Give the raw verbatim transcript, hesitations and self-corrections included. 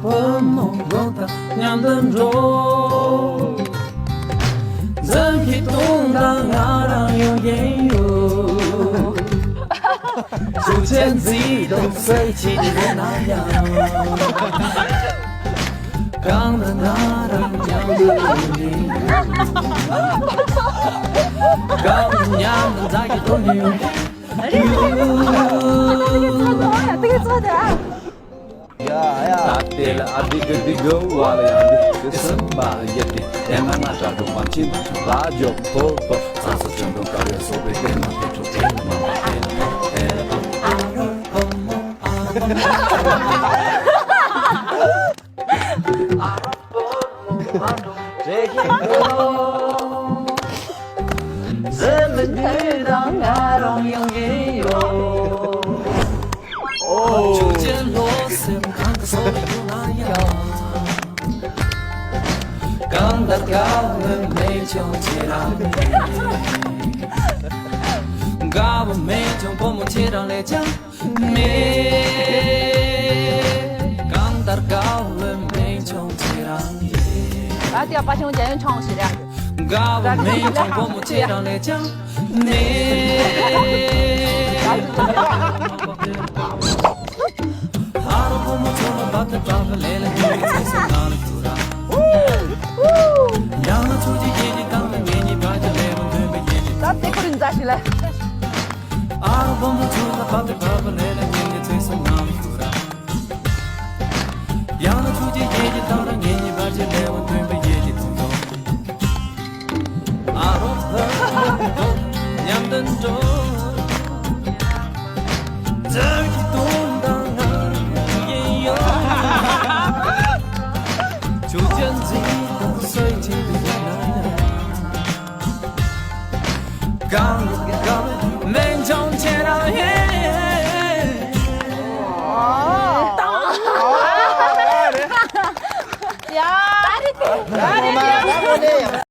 བུ་མོ་ལོ་དང་མཉམ་དུ་འགྲོ། འཛུམ་གྱིས་སྟོན་དང་ང་རང་ཡོང་གིན་ཡོད། ཆུ་ཆེན་མཛེས་སྡུག་སེལ་བྱེད་དེ་ན་ཡང་། གང་ལ་ང་རང་མཉམ་དུ་ཡོང་གིན་ཡོད། གང་ལ་མཉམ་དུ་མཛའ་གི་སྟོན་གྱིན་ཡོད། རེད། ད་དེ་ག་ཚོད་དེ་ཨ། ཡ་ཡ། ད་དེ་ལ་ཨ་དི་ག་དི་ག་བ་ལ་ཡང་དི་ག་སམ་པ་ཡ་དི་དེ་མ་ན་ཏྲ་ཏུ་པམ་ཆིན་ལ་ཇོ་པོ་པ་ས་ས་ཆུན་ཏུ་ཀ་ཡ་སོ་པེ་ཀེ་མ་ཏེ་ཏུ་ཏེ་མ་མ་ཏེ་ཏེ་ཨ་རོ་པོ་མོ་ཨ་རོ་པོ་མོ་ཨ་རོ་པོ་མོ་ཨ་རོ་རེ་ཧི་ཏོ། ཟེར་མི་དུས་དང་ང་རང་ཡོང་གི་ཡོད། ཨོ། ཆུ་ཆེན་ལོ་སེམས་གང་གི་སོ་ཡོད་ན་ཡང་། གང་ལྟར་དགའ་བའི་མེ་ཆུང་ཁྱེད་རང་ཡིན། དགའ་བའི་མེ་ཆུང་བུ་མོ་ཁྱེད་རང་ལས་ཀྱང་། མེ། གང་ལྟར་དགའ་བའི་མེ་ཆུང་ཁྱེད་རང་ཡིན། ཨ་ཏི་ཨ་པ་ཆུང་ཅན་ཆུང་ཞིག་རེད། དགའ་བའི་མེ་ཆུང་བུ་མོ་ཁྱེད་རང་ལས་ཀྱང་། མེ། ཨ་རོ་བུ་མོ་ཆུང་བ་བ་ཏི་བ་བ་ལེ་ལ་ཉི་མའི་ཚེ་སྲོག་ནང་ལ་འདུག་ར། ཡང་ན་ཆུ་ཆེན་ཡེ་ནི་དང་ལ་ངེད་གཉིས་བར་གྱི་ལས་བུ་འདོན་པའི་ཡེ་ནི། ད་དེ་ཁོ་རིན་ཛ་ཞིག་ལ། ཨ་རོ་བུ་མོ་ཆུང་ལ་བབ་སྟེ་བབ་པ་ལས་ལ་ཉིན་གྱི་ཚེ་སྲོག་ངང་མི་ཐུབ་ར། ཡང་ན་ཆུ་སྐྱེས་ཡེ་གྱི་དང་ར་ངེད་གཉིས་བར་གྱི་ལས་བ་མཐུན་པའི་ཡེ་གྱི་དུང་དུང་། ཨ་རོ་བུ་མོ་མཉམ་དུ་འགྲོ། བདག་གི་དུང་དང་ང་ཡིན་ཡོད། ཆུ་ཆེན་མཛེས་དང་སོས་ཆེན་ཡིན་ན་ཡང་། གང་གང་མེ་འཇོང་ཁྱེད་རང་ཡིན། ཡ། ཨ་རེ་ཏེ། ཨ་རེ་ཏེ།